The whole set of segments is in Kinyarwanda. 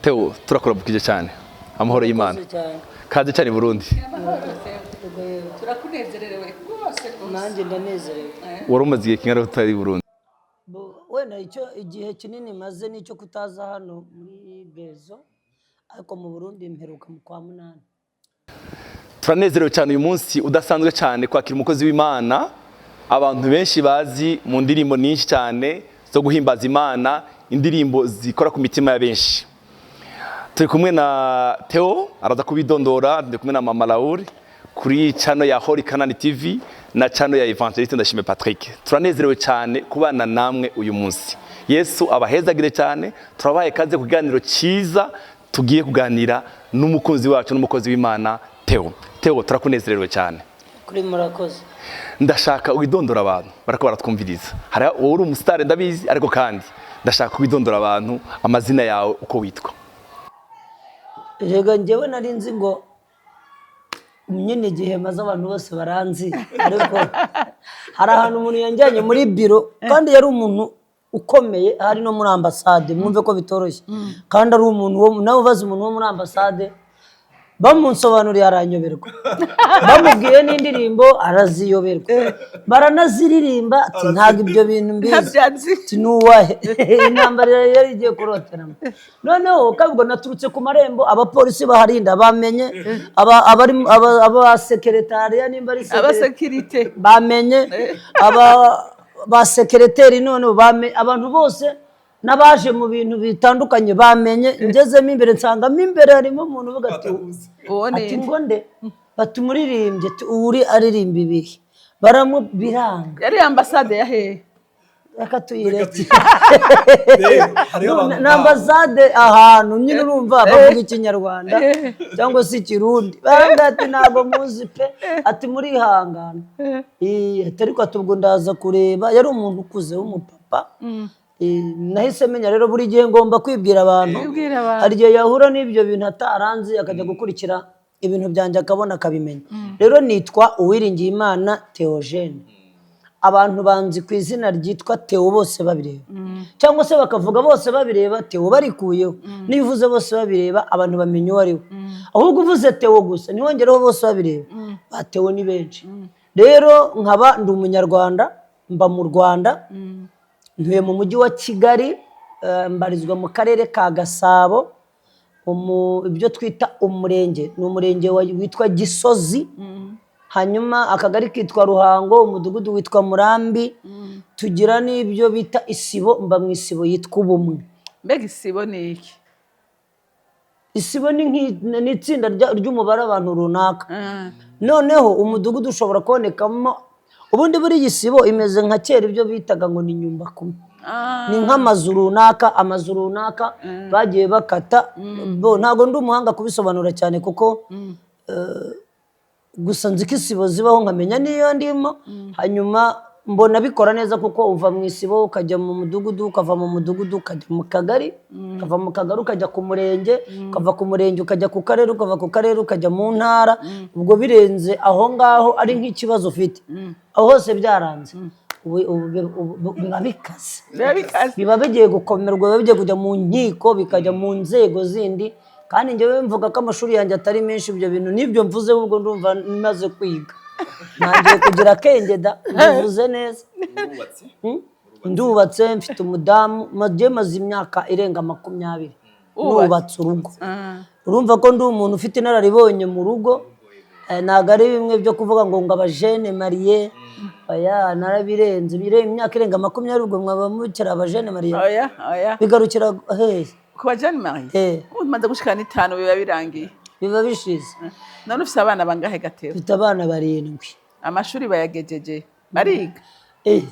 Theo, turakuramukije cyane, amahoro y'Imana. Murakoze cyane. Kaze cyane i Burundi. Turakunezerewe rwose rwose. Nanjye ndanezerewe. Wari umaze igihe kingana utari i Burundi? Wenda icyo igihe kinini maze nicyo kutaza hano muri Bezo, ariko mu Burundi mperuka mu kwa munani. Turanezerewe cyane uyu munsi udasanzwe cyane kwakira umukozi w'Imana abantu benshi bazi mu ndirimbo nyinshi cyane zo guhimbaza Imana, indirimbo zikora ku mitima ya benshi. Turi kumwe na Theo, araza kubidondora. Ndi kumwe na Mama Laure kuri channel ya Holy Canaan TV na channel ya Evangeliste Ndashime Patrick. Turanezerewe cyane kubana namwe uyu munsi. Yesu abahezagire cyane. Turabaye kaze ku kiganiro cyiza tugiye kuganira n'umukunzi wacu n'umukozi w'Imana Theo. Theo, turakunezerewe cyane. Kuri murakoze. Ndashaka widondora abantu barako baratwumviriza. Hari wowe uri umusitari, ndabizi, ariko kandi ndashaka widondora abantu amazina yawe, uko witwa. Rega njyewe nari nzi ngo nyine igihe maze abantu bose baranzi, ariko hari ahantu umuntu yanjyanye muri biro, kandi yari umuntu ukomeye, hari no muri ambasade. Mwumve ko bitoroshye, kandi ari umuntu wo nawe ubaza umuntu wo muri ambasade. Bamunsobanuriye aranyoberwa, bamubwiye n'indirimbo araziyoberwa, baranaziririmba ati: "Ntabwo ibyo bintu mbizi." Ntabyanzi. Ati: "Nuwahe?" Intambara yari igiye kuroteramo. Noneho kabwo naturutse ku marembo, abapolisi baharinda bamenye, abasekeretariya nimba ari abasekirite bamenye, aba ba sekereteri noneho abantu bose n'abaje mu bintu bitandukanye bamenye. Ngezemo imbere, nsangamo imbere harimo umuntu uvuga ati Uwo ni ati nde? Ngo nde? Bati: "Umuririmbyi." Ati: "Uri aririmba ibihe?" Baramubiranga. Yari ambasade ya hehe? Reka tuyireke. Rero hariho abantu Ni ambasade ahantu nyine urumva bavuga Ikinyarwanda cyangwa se Ikirundi. Barambwira ati: "Ntabwo muzi pe." Ati: "Murihangana." Ati: "Ariko," ati, "ubwo ndaza kureba." Yari umuntu ukuze w'umupapa. Nahise menya rero buri gihe ngomba kwibwira abantu. Kwibwira abantu. Hari igihe yahura n'ibyo bintu ataranzi, akajya gukurikira ibintu byanjye akabona akabimenya. Rero nitwa Uwiringiyimana Theogene. Abantu banzi ku izina ryitwa Theo bose babireba, cyangwa se bakavuga bose babireba, Theo barikuyeho. Niyo uvuze bose babireba, abantu bamenya uwo ari we. Ahubwo uvuze Theo gusa ntiwongereho bose babireba, ba Theo ni benshi. Rero nkaba ndi Umunyarwanda, mba mu Rwanda, ntuye mu Mujyi wa Kigali, mbarizwa mu Karere ka Gasabo, ibyo twita umurenge ni umurenge witwa Gisozi, hanyuma akagari kitwa Ruhango, umudugudu witwa Murambi. Tugira n'ibyo bita isibo, mba mu isibo yitwa Ubumwe. Mbega isibo ni iki? Isibo ni itsinda ry'umubare w'abantu runaka. Noneho umudugudu ushobora kubonekamo ubundi. Buriya isibo imeze nka kera ibyo bitaga ngo ni nyumbakumi. Ni nk'amazu runaka, amazu runaka bagiye bakata. Bo ntabwo ndi umuhanga kubisobanura cyane, kuko gusa nzi ko isibo zibaho, nkamenya n'iyo ndimo. Hanyuma mbona bikora neza, kuko uva mu isibo ukajya mu mudugudu, ukava mu mudugudu ukajya mu kagari, ukava mu kagari ukajya ku murenge, ukava ku murenge ukajya ku karere, ukava ku karere ukajya mu ntara. Ubwo birenze aho ngaho ari nk'ikibazo ufite, aho hose byaranze, ubu biba bikaze. Biba bikaze. Biba bigiye gukomerwa, biba bigiye kujya mu nkiko, bikajya mu nzego zindi. Kandi njyewe mvuga ko amashuri yanjye atari menshi. Ibyo bintu n'ibyo mvuze, ubwo ndumva maze kwiga, ntangiye kugira akenge da, mbivuze neza. Urubatse? Ndubatse, mfite umudamu. Maze maze imyaka irenga 20 Wubatse. nubatse urugo. Urumva ko ndi umuntu ufite inararibonye mu rugo. Ntabwo ari bimwe byo kuvuga ngo abajeunes mariés. Oya, narabirenze. Imyaka irenga 20, ubwo mwaba mukiri abajeunes mariés? Oya, oya. Bigarukira hehe? Ku bajeunes mariés? Eh. Umaze gushikana 5 biba birangiye. Biba bishize. None ufise abana bangahe, Gatero? Mfite abana barindwi. Amashuri bayagejeje, bariga? Eh,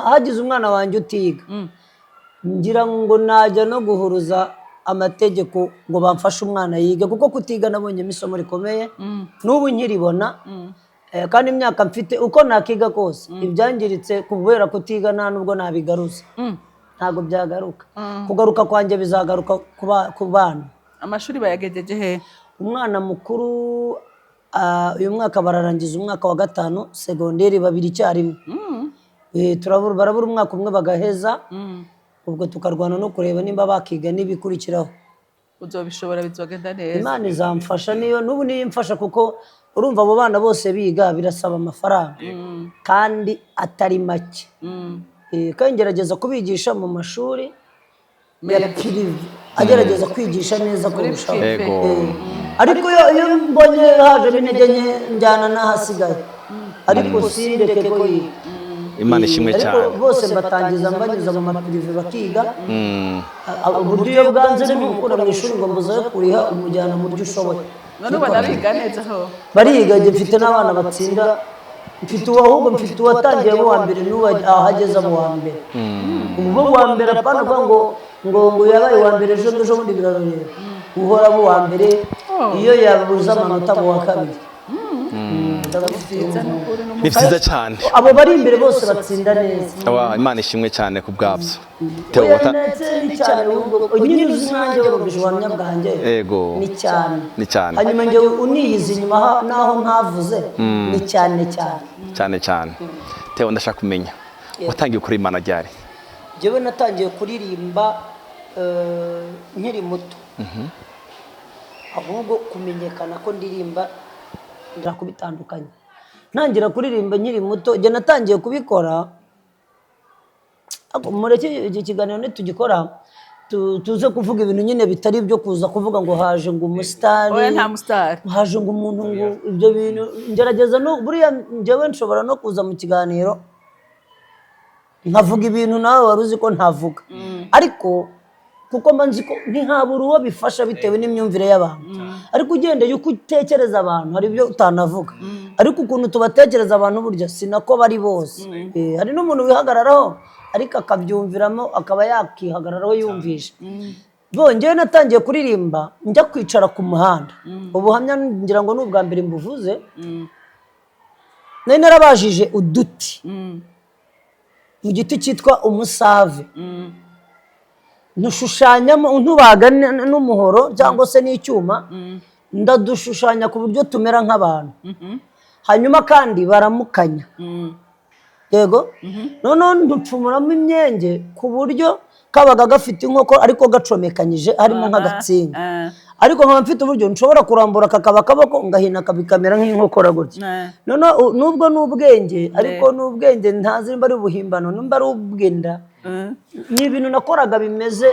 hagize umwana wanjye utiga, ngira ngo najya no guhuruza amategeko ngo bamfashe umwana yige, kuko kutiga nabonyemo isomo rikomeye, n'ubu nkiribona. Kandi imyaka mfite, uko nakiga kose, ibyangiritse kubera kutiga nta nubwo nabigaruza, ntabwo byagaruka. Kugaruka kwanjye bizagaruka ku bana. Amashuri bayagejeje he? Umwana mukuru, uyu mwaka bararangiza umwaka wa gatanu segonderi babiri icyarimwe. Barabura umwaka umwe bagaheza. Ubwo tukarwana no kureba nimba bakiga n'ibikurikiraho. Uzobishobora, bizogenda neza. Imana izamfasha, niyo n'ubu niyo imfasha, kuko urumva abo bana bose biga birasaba amafaranga kandi atari make. Kandi ngerageza kubigisha mu mashuri ya privé, agerageza kwigisha neza kurushaho. Privé. Ariko iyo mbonye hajemo intege nke, njyana n'ahasigaye, ariko sindeke ko yiga. Imana ishimwe Ariko cyane. bose mbatangiza mbanyuza mu ma privé bakiga. Uburyo iyo bwanze ntukura mu ishuri ngo mbuzayo kuriha, umujyana mu buryo ushoboye. None ubona biga neza ho? Bariga. Njye mfite n'abana batsinda, mfite uwo, ahubwo mfite uwatangiye mu wa mbere n'uwo ahageze mu wa mbere. Ubu uwa mbere, apana kuvuga ngo yabaye uwa mbere ejo, ejo bundi birarorera, uhora mu wa mbere, iyo yabuze amanota mu wa kabiri. Ndabafite. Ni byiza cyane. Abo bari imbere bose batsinda neza. Wa, Imana ishimwe cyane ku bwabyo. Theo, Oya, ndetse ni cyane, ahubwo nyine uzi nkanjye wumvise ubuhamya bwanjye. Ni cyane. Ni cyane. Hanyuma njye uniyizi inyuma naho ntavuze, ni cyane cyane. Cyane cyane. Theo, ndashaka kumenya, watangiye gukora Imana ryari? Njyewe natangiye kuririmba nkiri muto, ahubwo kumenyekana ko ndirimba ndakubitandukanye. Ntangira kuririmba nkiri muto, njye natangiye kubikora. Ariko mureke iki kiganiro nitugikora tuze kuvuga ibintu nyine bitari ibyo kuza kuvuga ngo haje ngo umusitari. Oya, nta musitari. Haje ngo umuntu, ngo ibyo bintu ngerageza no buriya njyewe nshobora no kuza mu kiganiro nkavuga ibintu nawe wari uzi ko ntavuga, ariko kuko mba nzi ko ntihabura uwo bifasha bitewe n'imyumvire y'abantu. Ariko ugendeye uko utekereza abantu, hari ibyo utanavuga, ariko ukuntu tubatekereza abantu burya si nako bari bose. Hari n'umuntu wihagararaho ariko akabyumviramo, akaba yakihagararaho yumvisha. Bongeye natangiye kuririmba njya kwicara ku muhanda. Ubuhamya ngira ngo ni ubwa mbere mbuvuze. Nari narabajije uduti mu giti cyitwa umusave, ntushushanyamo, ntubaga n'umuhoro cyangwa se n'icyuma, ndadushushanya ku buryo tumera nk'abantu, hanyuma kandi baramukanya. Yego, noneho ntupfumuramo imyenge ku buryo kabaga gafite inkoko ariko gacomekanyije, harimo nk'agatsinga, ariko nkaba mfite uburyo nshobora kurambura kakaba akaboko, ngahina bikamera nk'inkokora gutya. Noneho nubwo ni ubwenge, ariko ni ubwenge ntazi nimba ari ubuhimbano, nimba ari ubwenda. Ni ibintu nakoraga bimeze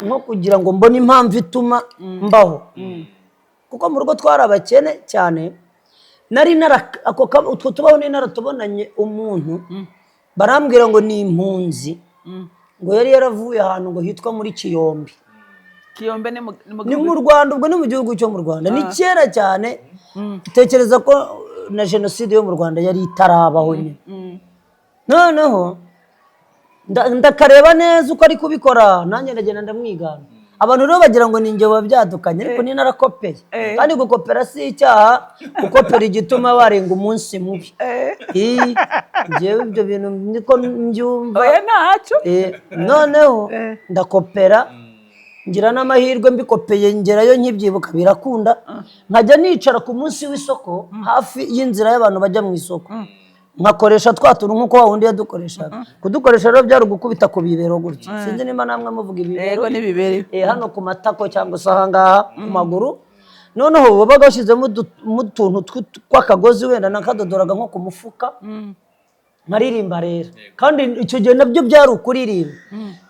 nko kugira ngo mbone impamvu ituma mbaho, kuko mu rugo twari abakene cyane. Nari nara ako utwo tubaho nari naratubonanye umuntu, barambwira ngo ni impunzi, ngo yari yaravuye ahantu ngo hitwa muri Kiyombe. Kiyombe ni mu ni mu Ni mu Rwanda, ubwo ni mu gihugu cyo mu Rwanda, ni kera cyane. Tekereza ko na jenoside yo mu Rwanda yari itarabaho nyine. Noneho ndakareba neza uko ari kubikora, nanjye ndagenda ndamwigana. Abantu rero bagira ngo ni njye wabyadukanye, ariko ni narakopeye. Kandi gukopera si icyaha, gukopera igituma warenga umunsi mubi. Ii, njyewe ibyo bintu niko mbyumva. Oya, ntacyo. Noneho ndakopera, ngira n'amahirwe mbikopeye ngerayo nkibyibuka birakunda, nkajya nicara ku munsi w'isoko hafi y'inzira y'abantu bajya mu isoko, nkakoresha twa tuntu nk'uko wa wundi yadukoreshaga. Kudukoresha rero byari ugukubita ku bibero gutya, sinzi nimba namwe muvuga ibibero. Yego, n'ibibero. Hano ku matako cyangwa se ahangaha ku maguru. Noneho wabaga washyizemo utuntu tw'akagozi, wenda nakadodoraga nko ku mufuka, nkaririmba rero. Kandi icyo gihe nabyo byari ukuririmba.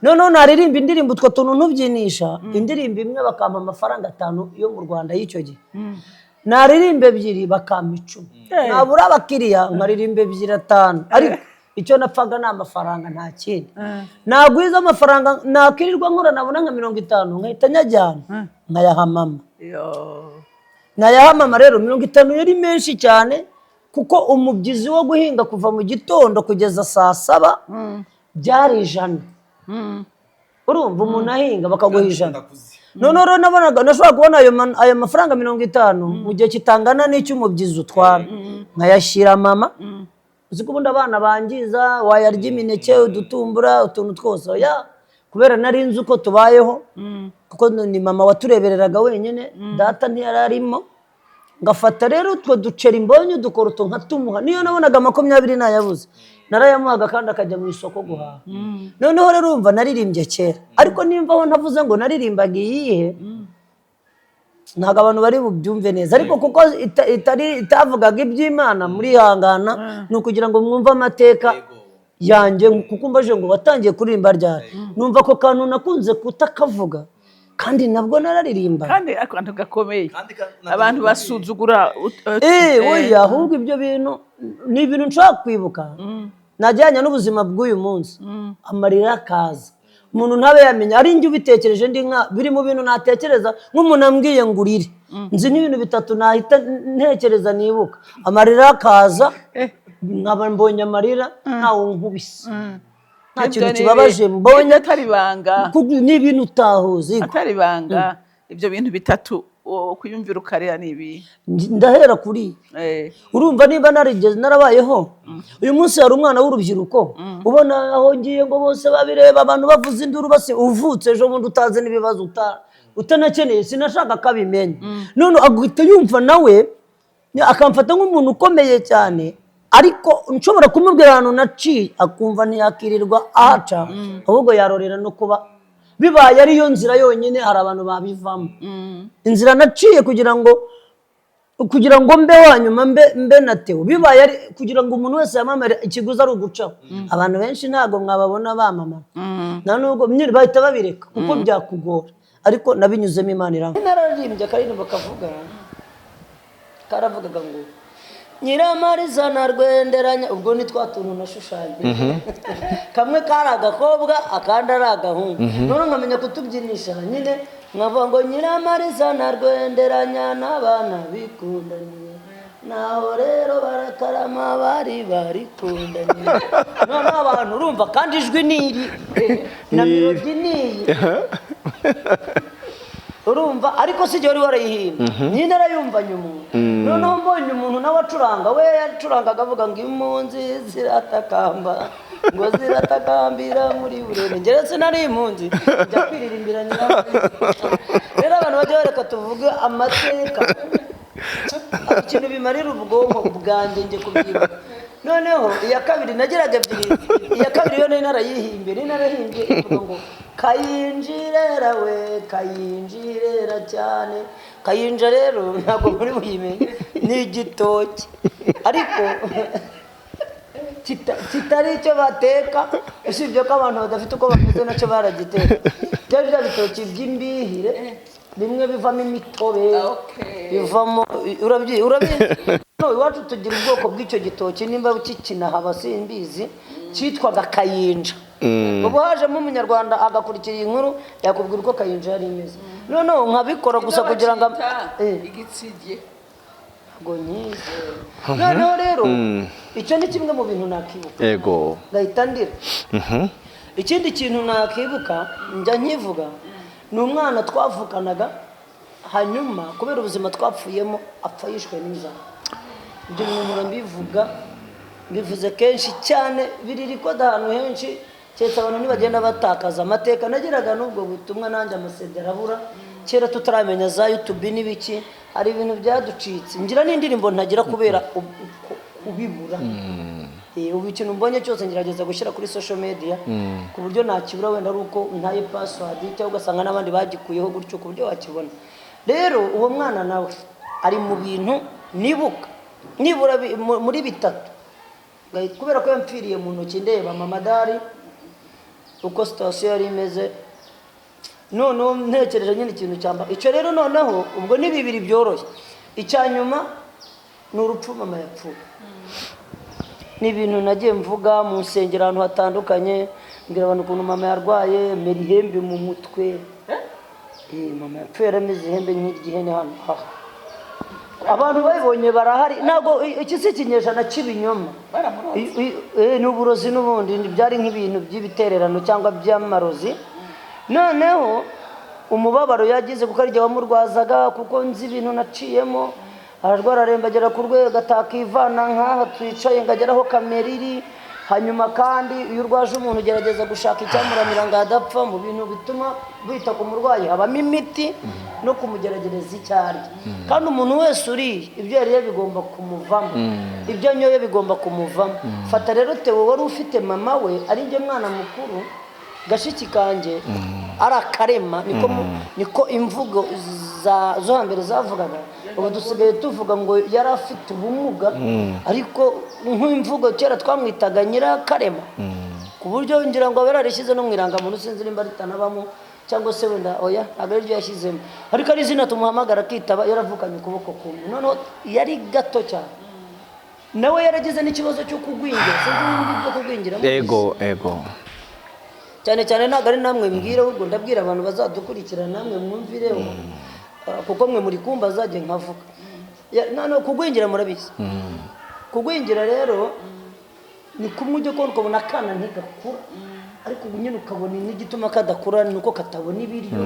Noneho naririmba indirimbo, utwo tuntu ntubyinisha, indirimbo imwe bakampa amafaranga 5 yo mu Rwanda y'icyo gihe, naririmba ebyiri bakampa 10, nabura abakiriya nkaririmba ebyiri 5. Ariko icyo napfaga ni amafaranga, nta kindi. Nagwiza amafaranga nakirirwa nkora, nabona nka 50 nkahita nyajyana nkayaha mama. Yo. Nayaha mama rero, 50 yari menshi cyane, kuko umubyizi wo guhinga kuva mu gitondo kugeza saa saba byari 100. Urumva umuntu ahinga bakaguha 100. Noneho rero nabonaga nashobora kubona ayo mafaranga 50 mu gihe kitangana n'icy'umubyizi utwara, nkayashyira mama. Uzi ko ubundi abana bangiza, wayarya imineke, udutumbura, utuntu twose. Oya, kubera nari nzi uko tubayeho, kuko ni mama waturebereraga wenyine, data ntiyari arimo. Ngafata rero utwo duceri mbonye udukoroto nkatumuha. Niyo nabonaga 20 nayabuze, narayamuhaga kandi akajya mu isoko guhaha. Noneho rero urumva naririmbye kera, ariko nimba aho ntavuze ngo naririmbaga iyihe. Ntabwo abantu bari bubyumve neza, ariko kuko itari itavugaga iby'Imana, murihangana, ni ukugira ngo mwumve amateka yanjye, kuko mbaje ngo watangiye kuririmba ryari, numva ako kantu nakunze kutakavuga, kandi nabwo nararirimba. Kandi akantu gakomeye, abantu basuzugura Oya, ahubwo ibyo bintu ni ibintu nshobora kwibuka najyanye n'ubuzima bw'uyu munsi, amarira akaza, umuntu ntabe yamenya ari njye ubitekereje. Ndi nka biri mu bintu natekereza, nk'umuntu ambwiye ngo urire, nzi n'ibintu bitatu nahita ntekereza nibuka, amarira akaza, nkaba mbonye amarira ntawe nkubise, nta Ibyo kintu ni kibabaje mbonye. Atari ibanga. Kuko ni ibintu utahuzi. Atari ibanga, ibyo bintu bitatu kuyumvira ukarira ni ibi? Ndahera kuri urumva niba narigeze narabayeho, uyu munsi hari umwana w'urubyiruko ubona aho ngiye ngo bose babireba, abantu bavuza induru, bose uvutse ejo bundi utazi n'ibibazo, utanakeneye, sinashaka ko abimenya, none agahita yumva nawe akamfata nk'umuntu ukomeye cyane, ariko nshobora kumubwira ahantu naciye akumva ntiyakirirwa ahaca, ahubwo yarorera no kuba bibaye ariyo nzira yonyine. Hari abantu babivamo, inzira naciye kugira ngo mbe wa nyuma, mbe na Theo, bibaye ari kugira ngo umuntu wese yamamare, ikiguzi ari ugucaho. Abantu benshi ntabwo mwababona bamamara, nta nubwo nyine bahita babireka kuko byakugora, ariko nabinyuzemo, Imana irampa. Nararirimbye akaririmbo kavuga, karavugaga ngo "Nyiramariza na Rwenderanya". Ubwo ni twa tuntu nashushanya, kamwe kari agakobwa, akandi ari agahungu, none nkamenya kutubyinisha nyine, nkavuga ngo "Nyiramariza na Rwenderanya n'abana bikundaniye, naho rero barakarama bari barikundaniye". Noneho abantu urumva, kandi ijwi ni iri na melody ni iyi, urumva, ariko si igihe wari warayihimba nyine, arayumvanye umuntu. Noneho mbonye umuntu nawe acuranga, we yacurangaga avuga ngo "Impunzi ziratakamba, ngo ziratakambira muri Burende". Njye sinari impunzi, njya kwiririmbira Nyiramariza. Rero abantu bajya bareka tuvuge amateka, ikintu bimarira ubwonko bwanjye njye kubyibuka. Noneho iya kabiri nageraga ebyiri, iya kabiri yo nari narayihimbye, nari narahimbye ivuga ngo "Kayinjirera we, kayinjirera cyane". Kayinja rero ntabwo muri buyimenye, ni igitoki ariko kitari icyo bateka, usibye ko abantu badafite uko bameze nacyo baragiteka. Byari bya bitoki by'imbihire, bimwe bivamo imitobe, bivamo, urabizi. No, iwacu tugira ubwoko bw'icyo gitoki, nimba kikinahaba simbizi, cyitwaga kayinja. Ubu hajemo umunyarwanda agakurikira iyi nkuru, yakubwira uko kayinja yari imeze. Noneho nkabikora gusa kugira ngo Igitsige. Ntabwo nyizi. Noneho rero icyo ni kimwe mu bintu nakibuka ngahita ndira. Ikindi kintu nakibuka njya nkivuga, ni umwana twavukanaga, hanyuma kubera ubuzima twapfuyemo apfa yishwe n'inzara. Ibyo bintu mpora mbivuga, mbivuze kenshi cyane, biri recordé ahantu henshi, keretse abantu nibagenda batakaza amateka. Nagiraga n'ubwo butumwa nanjye, amasede arabura. Kera tutaramenya za YouTube n'ibiki, hari ibintu byaducitse. Ngira n'indirimbo ntagira kubera kubibura. Ubu ikintu mbonye cyose ngerageza gushyira kuri social media, ku buryo nakibura wenda ari uko ntaye password, cyangwa ugasanga n'abandi bagikuyeho gutyo, ku buryo wakibona. Rero uwo mwana nawe ari mu bintu nibuka nibura muri bitatu, kubera ko yampfiriye mu ntoki ndeba mama dari uko situation yari imeze. Noneho ntekereje nyine ikintu cyamba icyo rero. Noneho ubwo ni bibiri byoroshye. Icya nyuma ni urupfu mama yapfuye. Ni ibintu nagiye mvuga mu nsengero ahantu hatandukanye, mbwira abantu ukuntu mama yarwaye mera ihembe mu mutwe. Mama yapfuye yarameze ihembe nk'iry'ihene hano aha. Abantu babibonye barahari. Ntabwo iki si ikinyejana cy'ibinyoma. Ni uburozi n'ubundi byari nk'ibintu by'ibitererano cyangwa by'amarozi. Noneho umubabaro yagize, kuko ari jye wamurwazaga, kuko nzi ibintu naciyemo, ararwara aremba, agera ku rwego atakivana nk'aha twicaye ngo agere aho kamera iri. Hanyuma kandi iyo urwaje umuntu ugerageza gushaka icyamuramira ngo adapfa. Mu bintu bituma wita ku murwayi habamo imiti no kumugeragereza icyo arya, kandi umuntu wese uriye, ibyo yariye bigomba kumuvamo, ibyo anyoye bigomba kumuvamo. Fata rero Theo wari ufite mama we ari njye mwana mukuru, gashiki kanjye. Ari akarema, niko niko imvugo zo hambere zavugaga. Ubu dusigaye tuvuga ngo yari afite ubumuga, ariko nk'imvugo kera twamwitaga nyirakarema, ku buryo ngira ngo aba yararishyize no mu irangamuntu, sinzi nimba ritanabamo cyangwa se wenda oya, ntabwo ariryo yashyizemo, ariko ari izina tumuhamagara akitaba. Yaravukanye ukuboko kumwe, noneho yari gato cyane, nawe yaragize n'ikibazo cyo kugwingira. Sinzi nimba ibyo kugwingira mubizi. Ego, ego. Cyane cyane ntabwo ari namwe mbwira, ahubwo ndabwira abantu bazadukurikira, namwe mwumvireho. Kuko mwe muri kumva azajya nkavuga. Noneho kugwingira murabizi. Kugwingira rero ni kumwe ujya kubona ukabona akana ntigakura, ariko ubu nyine ukabona n'igituma kadakura ni uko katabona ibiryo.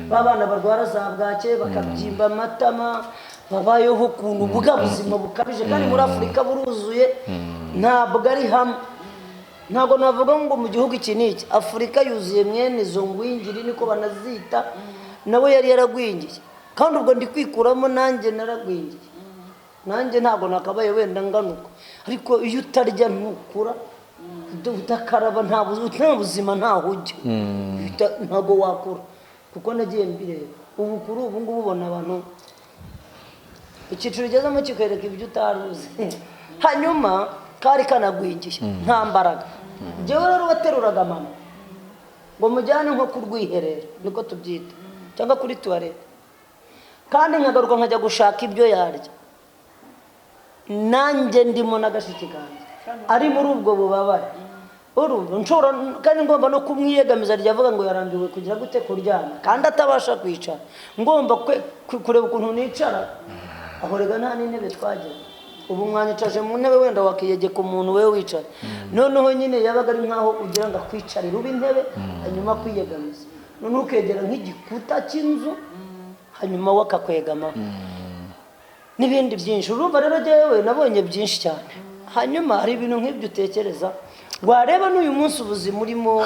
Ba bana barwara za bwake, bakabyimba amatama, babayeho ukuntu bwa buzima bukabije, kandi muri Afurika buruzuye, ntabwo ari hamwe. Ntabwo navuga ngo mu gihugu iki n'iki, Afurika yuzuye mwene izo ngwingiri, niko banazita. Nawe yari yaragwingiye, kandi ubwo ndi kwikuramo, nanjye naragwingiye, nanjye ntabwo nakabaye wenda ngana uko. Ariko iyo utarya ntukura, udakaraba nta buzima, ntaho ujya. Ntabwo wakura, kuko nagiye mbireba. Ubu kuri ubu ngubu ubona abantu icyiciro ugezemo kikwereka ibyo utari uzi. Hanyuma kari kanagwingiye, nta mbaraga. Njyewe rero wateruraga mama ngo mujyane nko ku rwiherero, niko tubyita, cyangwa kuri toilette, kandi nkagaruka nkajya gushaka ibyo yarya, nanjye ndimo n'agashiki kanjye ari muri ubwo bubabare. Urumva nshobora kandi ngomba no kumwiyegamiza, ryavuga ngo yarambiwe kugira gute, kuryama, kandi atabasha kwicara, ngomba kureba ukuntu nicara aho. Rega nta n'intebe twagira. Ubu mwanyicaje mu ntebe, wenda wakiyegeka umuntu we wicara. Noneho nyine yabaga ari nkaho ugira ngo akwicarire ube intebe, hanyuma akwiyegamiza, noneho ukegera nk'igikuta cy'inzu, hanyuma we akakwegamaho n'ibindi byinshi. Urumva rero jyewe nabonye byinshi cyane. Hanyuma hari ibintu nk'ibyo utekereza, wareba n'uyu munsi ubuzima urimo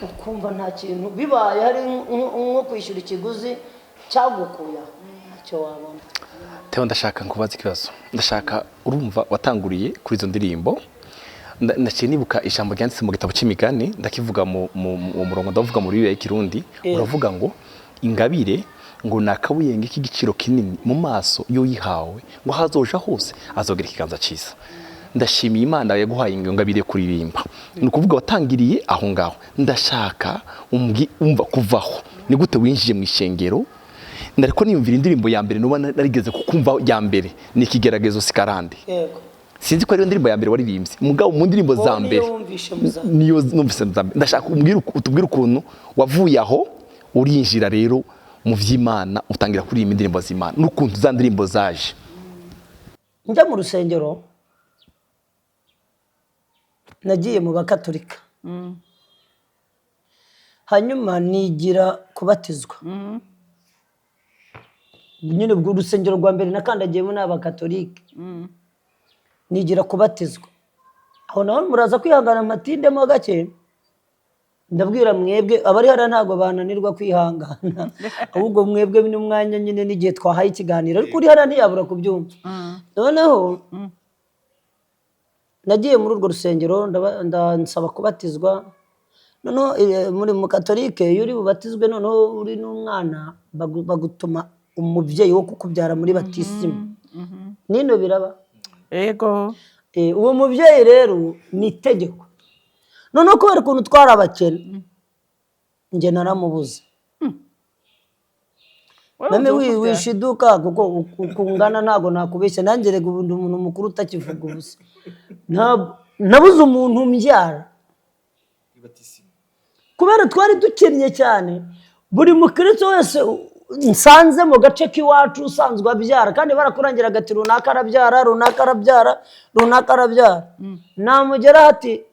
ukumva nta kintu bibaye, hari nko kwishyura ikiguzi cyagukuye aho, ntacyo wabona. Theo, ndashaka nkubaza ikibazo. Ndashaka, urumva watanguriye kuri izo ndirimbo. Ndaciye nibuka ijambo ryanditse mu gitabo cy'Imigani, ndakivuga mu murongo, ndavuga muri Bibiliya y'Ikirundi. Uravuga ngo ingabire ngo ni akabuyenge k'igiciro kinini mu maso y'uyihawe, ngo hazoja hose azogira ikiganza cyiza. Ndashimiye Imana yaguhaye ingabire yo kuririmba. Ni ukuvuga watangiriye aho ngaho. Ndashaka umva kuvaho ni gute winjiye mu ishengero? Ndariko niyumvira indirimbo ya mbere nuba narigeze kukumva ya mbere ni Ikigeragezo Sikarande. Yego. Sinzi ko ariyo ndirimbo ya mbere waririmbye, mugabo mu ndirimbo za Wowe niyo mbere wumvishe mu za niyo numvise mu za mbere. Ndashaka utubwire ukuntu wavuye aho urinjira rero mu vy'Imana, utangira kuririmba indirimbo z'Imana, n'ukuntu za ndirimbo zaje. Njya mu rusengero, nagiye mu Bakatolika, hanyuma nigira kubatizwa nyine. Ubwo urusengero rwa mbere nakandagiyemo ni Abakatolike, nigira kubatizwa aho. Naho muraza kwihangana amatindemo gake. Ndabwira mwebwe abari hariya, ntabwo bananirwa kwihangana, ahubwo mwebwe n'umwanya nyine n'igihe twahaye ikiganiro, ariko uri hariya ntiyabura kubyumva. Noneho nagiye muri urwo rusengero, ndansaba kubatizwa. Noneho muri mu Katolike, iyo uri bubatizwe, noneho uri n'umwana, bagutuma umubyeyi wo kukubyara muri batisimu. Nino biraba. Yego. Uwo mubyeyi rero ni itegeko. Noneho kubera ukuntu twari abakene, njye naramubuze. Wowe Meme uzi ukubyara. Wishiduka kuko uko ungana ntabwo nakubeshya. Nanjye rega ubu ndi umuntu mukuru utakivuga ubusa. Nabuze umuntu umbyara kubera twari dukennye cyane. Buri mukristo wese nsanze mu gace k'iwacu usanzwe abyara, kandi barakurangiraga ati runaka arabyara, runaka arabyara, runaka arabyara, namugeraho ati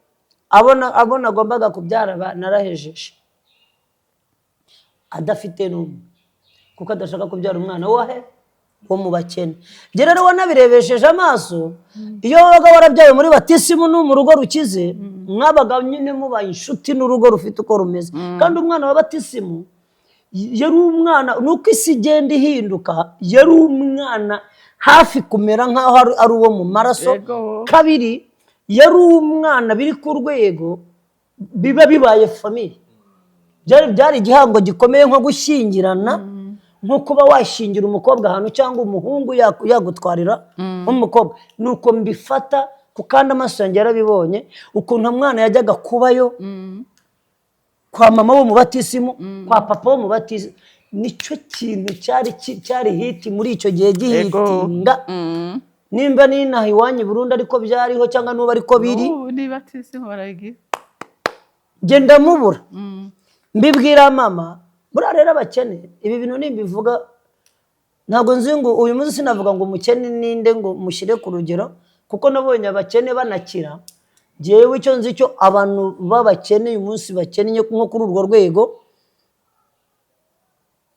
abona agombaga kubyara narahejeje, adafite n'umwe, kuko adashaka kubyara umwana wahe wo mu bakene. Njye rero wanabirebesheje amaso, iyo wabaga warabyaye muri batisimu no mu rugo rukize, mwabaga nyine mubaye inshuti n'urugo rufite uko rumeze. Kandi umwana wa batisimu yari umwana, nuko isi igenda ihinduka, yari umwana hafi kumera nk'aho ari uwo mu maraso. Yego. Kabiri, yari umwana biri ku rwego biba bibaye famille. Byari igihango gikomeye nko gushyingirana, nko kuba washyingira umukobwa ahantu cyangwa umuhungu yagutwarira nk'umukobwa. Nuko mbifata ku kandi amaso yanjye yarabibonye ukuntu umwana yajyaga kubayo kwa mama wo mu batisimu, kwa papa wo mu batisimu. Nicyo kintu cyari hit muri icyo gihe, gihitinga. Nimba n'inaha iwanyu i Burundi ariko byariho cyangwa n'ubu ariko biri. Ubu ni batisimu barayigira. Njye ndamubura, mbibwira mama. Buriya rero abakene, ibi bintu nimbivuga ntabwo nzi ngo uyu munsi sinavuga ngo umukene ninde ngo mushyire ku rugero, kuko nabonye abakene banakira. Njyewe icyo nzi cyo, abantu b'abakene uyu munsi bakennye nko kuri urwo rwego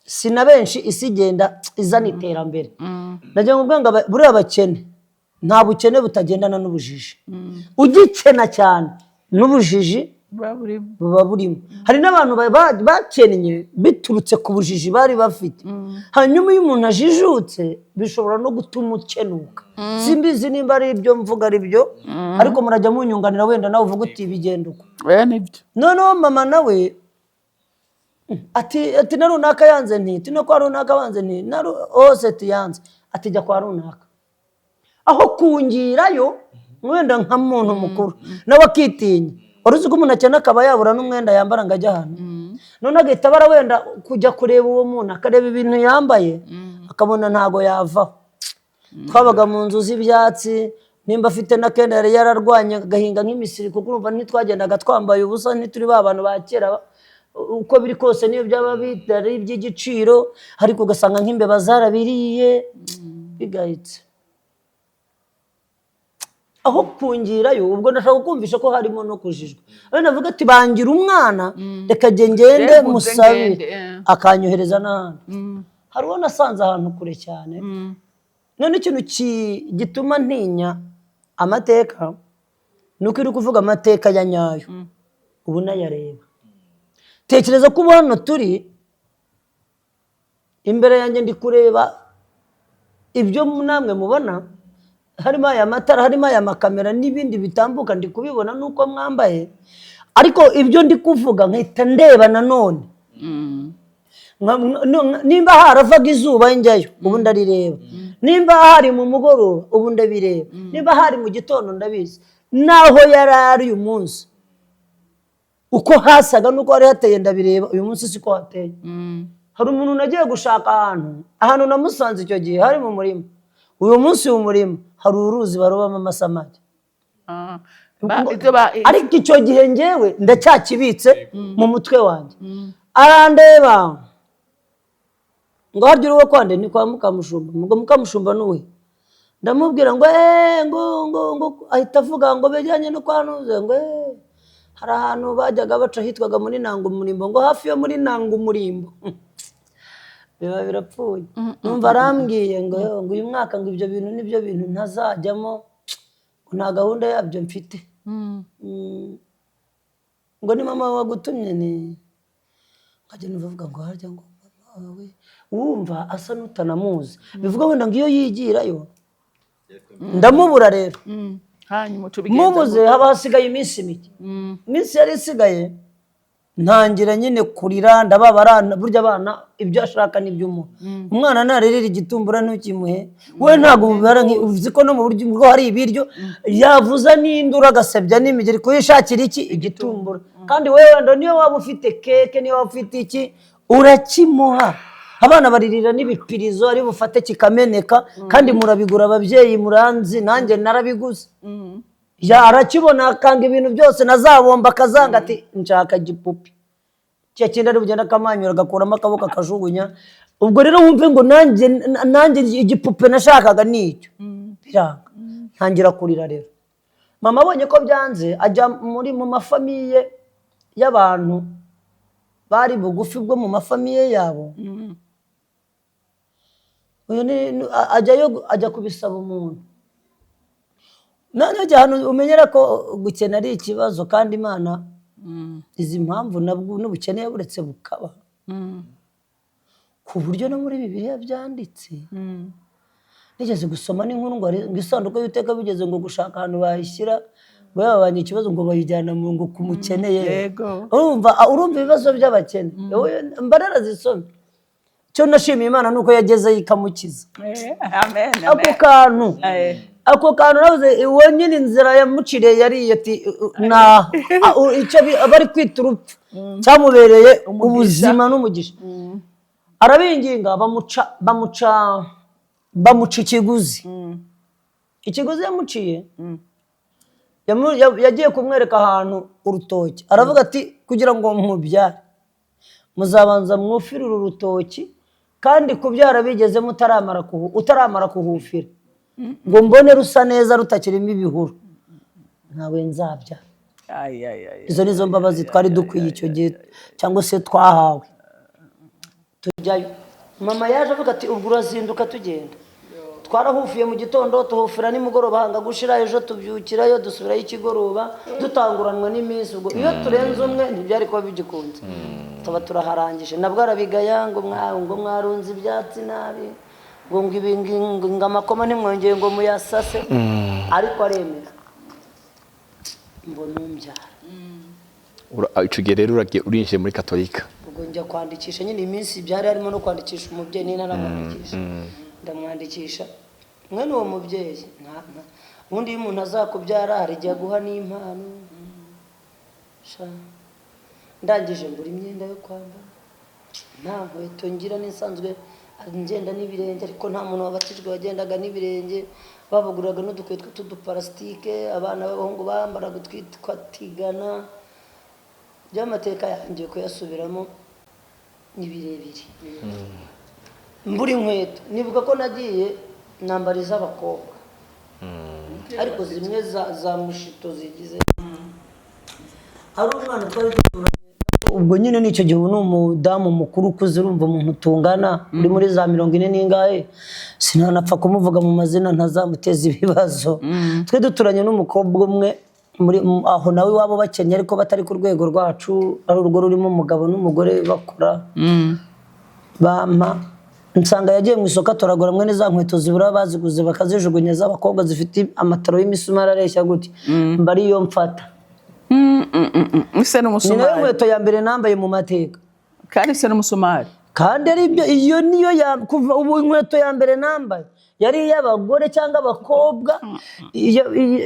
si na benshi. Isi igenda izana iterambere. Nagira ngo mvuge ngo buriya abakene, nta bukene butagendana n'ubujiji. Ugikena cyane n'ubujiji buba burimo. Buba burimo. Hari n'abantu bakennye biturutse ku bujiji bari bafite. Hanyuma iyo umuntu ajijutse bishobora no gutuma ukenuka. Simbizi nimba ari ibyo mvuga ari byo, ariko murajya munyunganira, wenda nawe uvuga uti bigenda uko. Oya, nibyo. Noneho mama nawe ati na runaka yanze, nti no kwa runaka banze, nti na hose tiyanze, ati jya kwa runaka. Aho kungirayo wenda nka muntu mukuru, nawe akitinya. Wari uzi ko umuntu akena akaba yabura n'umwenda yambara ngo ajye ahantu, none agahita abara wenda kujya kureba uwo muntu, akareba ibintu yambaye, akabona ntago yavaho. Twabaga mu nzu z'ibyatsi. Nimba afite n'akenda yari yararwanye agahinga nk'imisiri, kuko urumva ntitwagendaga twambaye ubusa, ntituri ba bantu ba kera. Uko biri kose niyo byaba bitari iby'igiciro, ariko ugasanga nk'imbeba zarabiriye, bigayitse. Aho kungirayo, ubwo ndashaka kumvisha ko harimo no kujijwa. Wenda avuga ati bangira umwana, reka njye ngende Reka nze musabire. Ngende, eh. Akanyohereza n'ahandi. Hari uwo nasanze ahantu kure cyane. None ikintu gituma ntinya amateka ni uko uri kuvuga amateka ya nyayo ubu nayareba. Tekereza ko ubu hano turi, imbere yanjye ndi kureba ibyo namwe mubona, harimo aya matara, harimo aya makamera n'ibindi bitambuka, ndi kubibona nuko mwambaye, ariko ibyo ndi kuvuga nkahita ndeba nanone. Nimba haravaga izuba njyayo, ubu ndarireba. Nimba hari mu mugoroba, ubu ndabireba. Nimba hari mu gitondo, ndabizi. Naho yari ari uyu munsi, uko hasaga n'uko hari hateye ndabireba. Uyu munsi siko hateye. Hari umuntu nagiye gushaka ahantu namusanze icyo gihe hari mu murima. Uyu munsi mu murima hari uruzi barobamo amasamaki. Ah. Ibyo Ariko icyo gihe ngewe ndacyakibitse mu mutwe wanjye. Arandeba ngo harya urugo kwande ni kwa Mukamushumba? Ngo Mukamushumba ni uwe? Ndamubwira ngo eee, ngo ahita avuga ngo bijyanye no kwa Ntuze, ngo eee, hari ahantu bajyaga baca hitwaga muri Nanga Umurimbo, ngo hafi yo muri Nanga Umurimbo. Biba birapfuye. Numva arambwiye ngo uyu mwaka ngo ibyo bintu nibyo bintu ntazajyamo, ngo nta gahunda yabyo mfite. Ngo ni mama wagutumye? Ni nkajya numva avuga ngo harya ngo mama wawe, wumva asa n'utanamuzi, bivuga wenda ngo iyo yigirayo. Ndamubura rero. Hanyuma tubigenza Mubuze, gute? Haba hasigaye iminsi mike. Iminsi yari isigaye ntangira nyine kurira, ndababara. Burya abana ibyo ashaka nibyo umuha. Umwana naririra igitumbura ntukimuhe, we ntabwo umubara uzi ko no mu buryo bwo hari ibiryo yavuza n'induru agasebya n'imigeri kuyishakira iki igitumbura. Kandi wowe wenda niyo waba ufite keke, niyo waba ufite iki, urakimuha. Abana baririra n'ibipirizo ari bufate kikameneka, kandi murabigura ababyeyi, muranzi, nanjye narabiguze. Ya arakibona akanga ibintu byose, na za bombo akazanga, ati nshaka gipupi. Cya kindi ari bugenda akamanyura, agakuramo akaboko akajugunya. Ubwo rero wumve ngo nanjye igipupe nashakaga ni icyo, biranga, ntangira kurira. Rero mama abonye ko byanze, ajya mu mafamiye y'abantu bari bugufi bwo mu mafamiye yabo. Uyu ajyayo, ajya kubisaba umuntu. Noneho ahantu umenyera ko gukena ari ikibazo, kandi Imana izi mpamvu nabwo n'ubukene buretse bukaba, ku buryo no muri Bibiliya byanditse. Nigeze gusoma n'inkuru ngo ngo isanduku y'Uwiteka bigeze ngo gushaka ahantu bayishyira, Ngo yababanye ikibazo, ngo bayijyana mu ngo ku mukene ye. Urumva ibibazo by'abakene. Wowe, mba narazisomye. Icyo nashimiye Imana ni uko yagezeyo ikamukiza. Amen. Ako kantu, ako kantu navuze, uwo nyine inzira yamuciriye yariye ati naha icyo bari kwita urupfu cyamubereye ubuzima n'umugisha. Arabinginga, bamuca ikiguzi. Ikiguzi yamuciye, yagiye kumwereka ahantu urutoki, aravuga ati: "Kugira ngo mubyare muzabanza mwufire uru rutoki, kandi kubyara bigezemo utaramara kuhufira ngo mbone rusa neza rutakirimo ibihuru, ntawe nzabyara." Ay, ay, ay. Izo nizo mbabazi twari dukwiye icyo gihe, cyangwa se twahawe. Tujyayo, mama yaje avuga ati: "Ubwo urazinduka tugenda." Twarahufiye mu gitondo, tuhufira nimugoroba, hanga gushira. Ejo tubyukirayo, dusubirayo ikigoroba, dutanguranwa n'iminsi. Ubwo iyo turenze umwe ntibyari kuba bigikunze. Tuba turaharangije. Nabwo arabigaya ngo mwarunze ibyatsi nabi, ngo ibi, ngo amakoma ntimwongeye ngo muyasase, ariko aremera. Mbona umbyara. Ico gihe rero uragiye, urinjiye muri Katolika. Ubwo njya kwandikisha nyine. Iminsi byari harimo no kwandikisha umubyeyi, niba naramwandikisha, ndamwandikisha. Mwene uwo mubyeyi, ubundi iyo umuntu azakubyara hari igihe aguha n'impano. Sha, ndangije mbura imyenda yo kwambara, nta nkweto ngira, n'isanzwe ngenda n'ibirenge, ariko nta muntu wabatijwe wagendaga n'ibirenge. Babaguriraga n'udukweto tw'uduparasitike, abana b'abahungu bambaraga utwitwa tigana. By'amateka yanjye kuyasubiramo ni birebire. Mbura inkweto, nibuka ko nagiye nambara iz'abakobwa, ariko zimwe za mushito zigize. Hari umwana twari duturanye ubwo nyine, n'icyo gihe ubu ni umudamu mukuru ukuze. Urumva umuntu tungana uri muri za 40 n'ingahe, sinanapfa kumuvuga mu mazina ntazamuteza ibibazo. Twe duturanye n'umukobwa umwe muri aho, nawe iwabo bakennye ariko batari ku rwego rwacu, ari urugo rurimo umugabo n'umugore bakora. Bampa, nsanga yagiye mu isoko atoragura mwene za nkweto zibura, baziguze bakazijugunya, z'abakobwa zifite amataro y'imisumari areshya gutya, mba ariyo mfata. Ise Ni nayo n'umusumari. nkweto ya mbere nambaye mu mateka. Kandi ise n'umusumari. Kandi ari byo, iyo niyo ya kuva ubu inkweto ya mbere nambaye yari iy'abagore cyangwa abakobwa,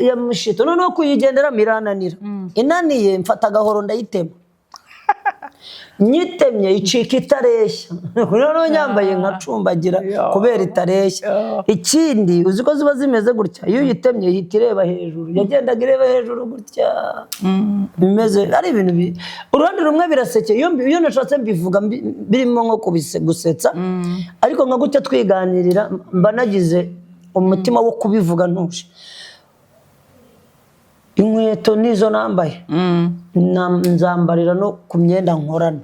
ya mushito. Noneho kuyigenderamo irananira. Inaniye, mfata agahoro ndayitema. Nyitemye icika itareshya. Noneho nyambaye nkacumbagira kubera itareshya. Ikindi, uzi ko ziba zimeze gutya, iyo uyitemye ihita ireba hejuru. Yagendaga ireba hejuru gutya. Bimeze ari ibintu uruhande rumwe birasekeye, iyo nashatse mbivuga birimo nko gusetsa, ariko nka gutya twiganirira mba nagize umutima wo kubivuga ntuje. Inkweto nizo nambaye. Nzambarira no ku myenda nkorana.